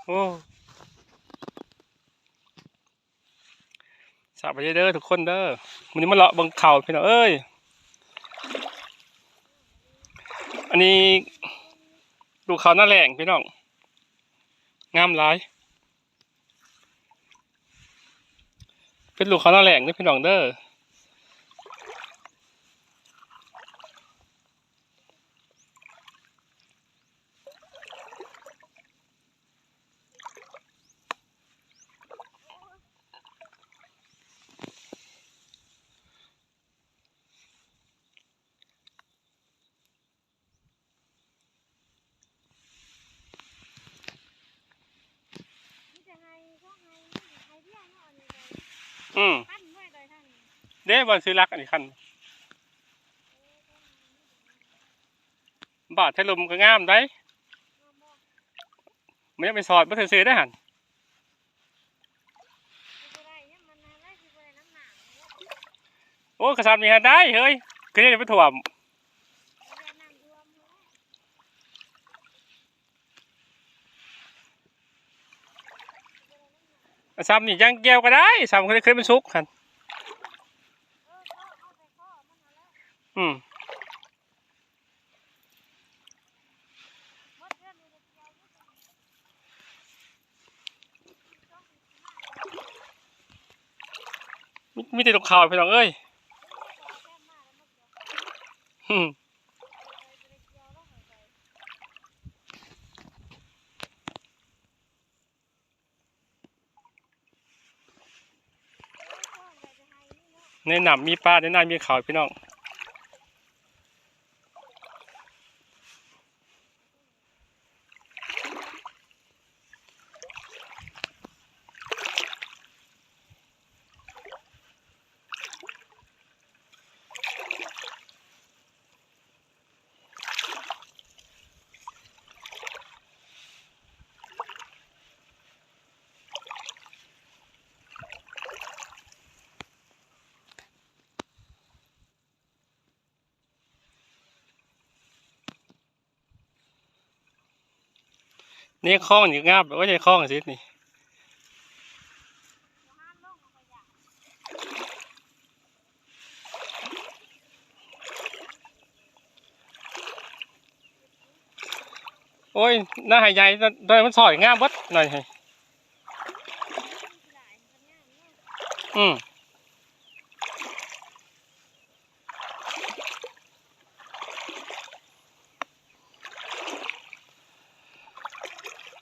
ໂອ້ ສະບາຍດີເດີທຸກຄົນເດີ ມື້ນີ້ມາເລາະເບິ່ງເຂົ້າພີ່ນ້ອງເອີຍ. ອັນນີ້ລູກເຂົ້ານາແລ້ງພີ່ນ້ອງ ງາມຫຼາຍ. ເປັນລູກເຂົ້ານາແລ້ງເດີພີ່ນ້ອງເດີ. ອືມ ເດ້ ບ່ອນຊື່ລັກອັນນີ້ຄັນ ບາດແທ້ລົມກໍງາມໄດ໋ ມັນຍັງໄປສອດບໍ່ຊື່ໆໄດ໋ຫັ້ນ. ໂອ້ ກະຊຳນີ້ຫັ້ນໄດ້ເຮີ້ຍ ຄືໄດ້ໄປຖ້ວມ ຊຳນີ້ຍັງກ່ຽວກໍໄດ້ ຊຳຄືໄດ້ຂຶ້ນມັນສຸກຫັ້ນ. ອືມ ມີ ມີແຕ່ຕົວຂາວພີ່ນ້ອງເອີຍ. ໃນນ້ຳມີປາ ໃນນາມີເຂົ້າພີ່ນ້ອງ. ໃນຄອງນີ້ງາມ ໂອ້ຍ ໃນຄອງຊິນີ້. ໂອ້ຍ ໜ້າໃຫ້ໃຫຍ່ ໂດຍມັນຊອຍງາມເບິດໜ້ອຍໃຫ້. ອືມ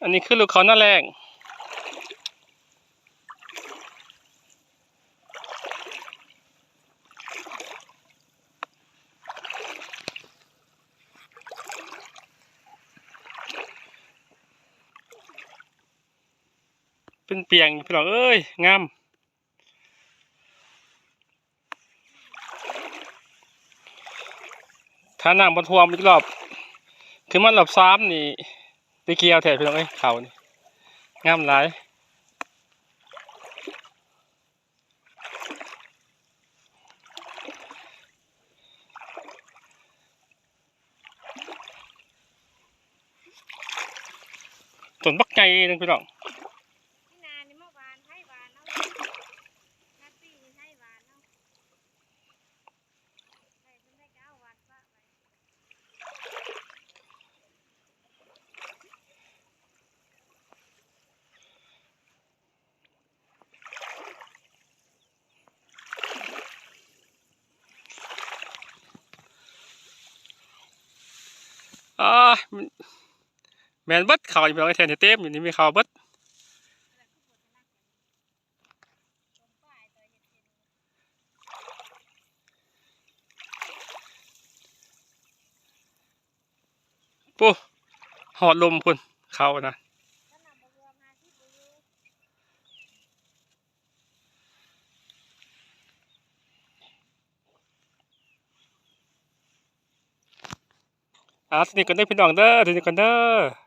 ອັນນີ້ຄືລູກເຂົ້ານາແລ້ງ. ເປັນປຽງພີ່ນ້ອງເອີຍ ງາມ. ຖ້ານ້ຳບໍ່ຖ້ວມອີກລອບ ຄືມາລອບສາມນີ້ ໄດ້ກ່ຽວແທ້ພີ່ນ້ອງເອີຍ ເຂົ້ານີ້ງາມຫຼາຍ. ຕົ້ນບັກໃຫຍ່ໜຶ່ງພີ່ນ້ອງ. ອາ ແມ່ນເບິດ ເຂົ້າຢູ່ພີ່ນ້ອງເອີຍ ແຖວນີ້ເຕັມຢູ່ນີ້ ມີເຂົ້າເບິດ. ໂອ້ ຮອດລຸ່ມພຸ້ນ ເຂົ້ານະ. ອ່າ ສຳນີ້ກ່ອນເດີພີ່ນ້ອງເດີ ສຳນີ້ກ່ອນເດີ.